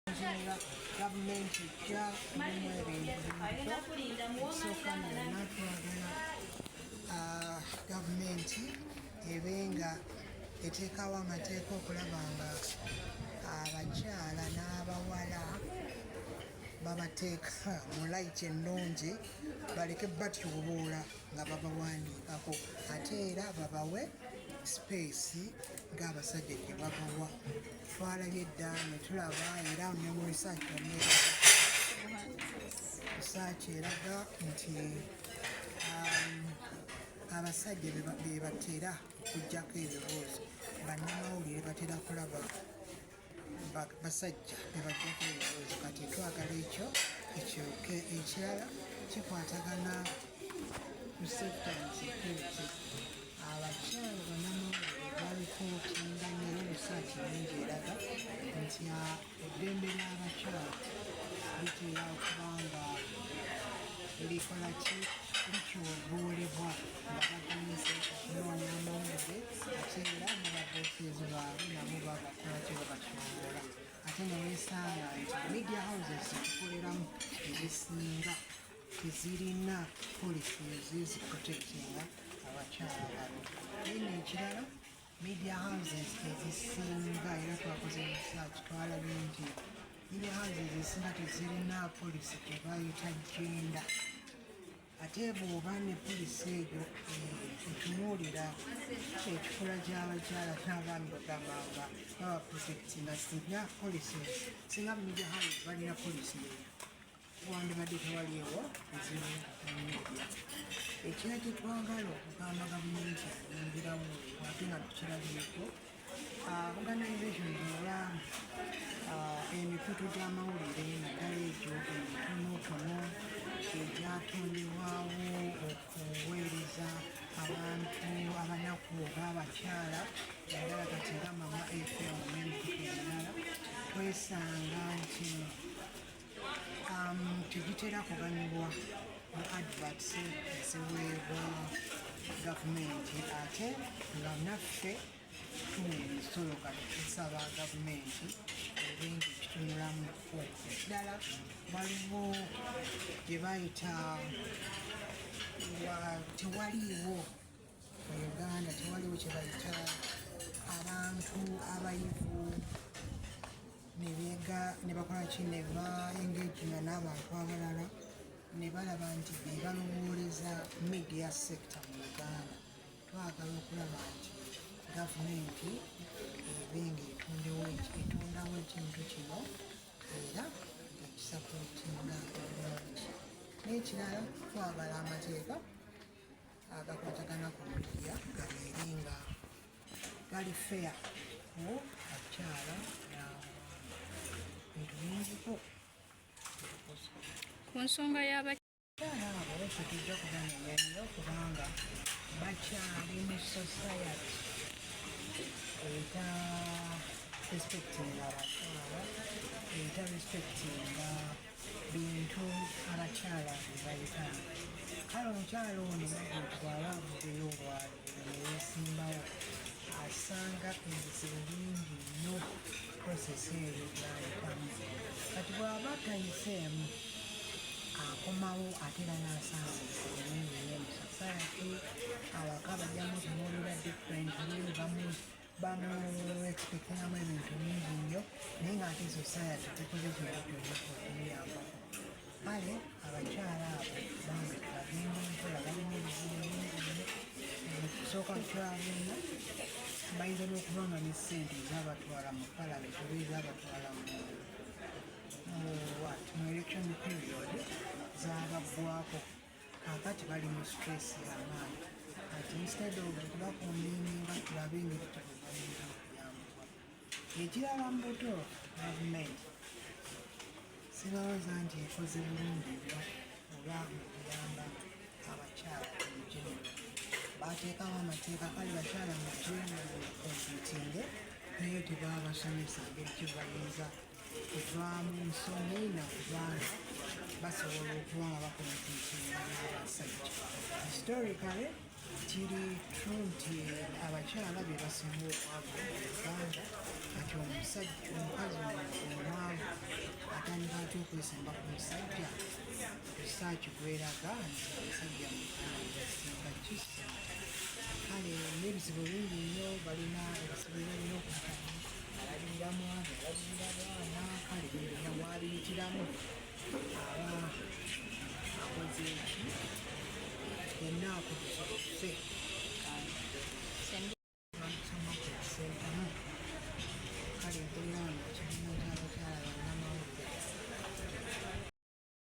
Okusinziira gavumenti ejja erimu ebintu bingi. Ekisooka mu byonna, twagala gavumenti ebe nga eteekawo amateeka okulaba nga abakyala n'abawala babateeka mu light ennungi, baleke batyoboola nga babawandiikako, ate era babawe space ng'abasajja gye babawa. Twalabye dda ne tulaba era ne mu research yonna, research eraga nti abasajja be batera okuggyako ebibuuzo. Bannamawulire batera kulaba basajja be baggyako ebibuuzo. Kati twagala ekyo ekyoke. Ekirala kikwatagana ku safety and security. Abakyala bannamawulire baripootinga nnyo, era research nnyingi eraga nti eddembe ly'abakyala litera okuba nga likola ki, lityoboolebwa nga bagenze okunoonya amawulire, ate era ne ba bosses baabwe nabo babakola ki, babatyoboola. Ate ne weesanga nti media houses zetukoleramu ezisinga tezirina policies ziprotectinga abakyala bano. Then ekirala, media houses ezisinga, era twakoze research, twalabye nti media houses ezisinga tezirina policy gye bayita gender. Ate bw'oba ne policy eyo etunuulira ekikula ky'abakyala n'abaami, bagamba nga baba protectinga, singa policies, singa media house balina policy eyo, wandibadde tewaliiwo bizibu mu media. Ekirala kye twagala okugamba gavumenti eyingirawo, ate nga tukirabyeko, organization oba emikutu gy'amawulire, naddala egyo emitonotono egyatondebwawo okuweereza abantu abanaku oba abakyala, naddala kati nga Mama FM n'emikutu emirala, twesanga nti tegitera kuganyulwa mu adverts eziweebwa gavumenti, ate nga naffe tuwa emisolo. Kati tusaba gavumenti ebe nga ekitunulamuko. Ekirala, waliwo gye bayita tewaliiwo mu Uganda, tewaliwo kye bayita abantu abayivu ne beega ne bakola ki, ne ba engaginga n'abantu abalala ne balaba nti be balowooleza media sector mu Uganda. Twagala okulaba nti gavumenti ebe nga etondawo ekintu kino era ng'ekisupportinga bulungi. N'ekirala, twagala amateeka agakwatagana ku media gabeere nga gali fair ku bakyala n'abaami. Bintu bingiko. Ku nsonga y'abakyala, abo tetujja kubanenya nnyo kubanga bakyali mu society eta respectinga abakyala, eta respectinga bintu abakyala bye bayitamu. Kale omukyala ono Margaret bw'aba avuddeyo olwaleero neyeesimbawo, asanga ebizibu bingi nnyo process eyo gy'ayitamu. Kati bw'aba tayiseemu, akomawo ate era n'asanga ebizibu bingi nnyo mu society. Awaka bajjamu tunuulira differently, bamu expectingamu ebintu bingi nnyo, naye ng'ate society tekoze kintu kyonna okumuyambako. Kale abakyala abo bambi bagenda mpola, balina ebizibu bingi nnyo. Okusooka kyabonna, bayinza n'okuba nga ne ssente ezabatwala mu palamenti oba ezabatwala mu what, mu election period zabaggwako. Kaakati bali mu stress y'amaanyi. Kati instead of okubaconveninga tulabe engeri ki bwe bayinza okuyambibwa. Ekirala, mu buto, gavumenti sirowooza nti ekoze bulungi nnyo oba mu kuyamba abakyala in general. Bateekawo amateeka, kale bakyala mujje mucompetinge, naye tebabasomesa ngeri ki bayinza kuva mu nsonyi nakubanga basobola okuba nga bacompetinga n'abasajja. Historically, kiri true nti abakyala be basinga obwavu mu Uganda. Kati omusajja, omukazi omwavu Atandika atya okwesimba ku musajja? Research gweraga nti abasajja mu Uganda bebasinga kisa. Kale n'ebizibu bingi nnyo balina, ebizibu byebalina okuyitamu, alabirira mwami, alabirira baana, kale byonna wabiyitiramu aba akoze eki enaaku zose.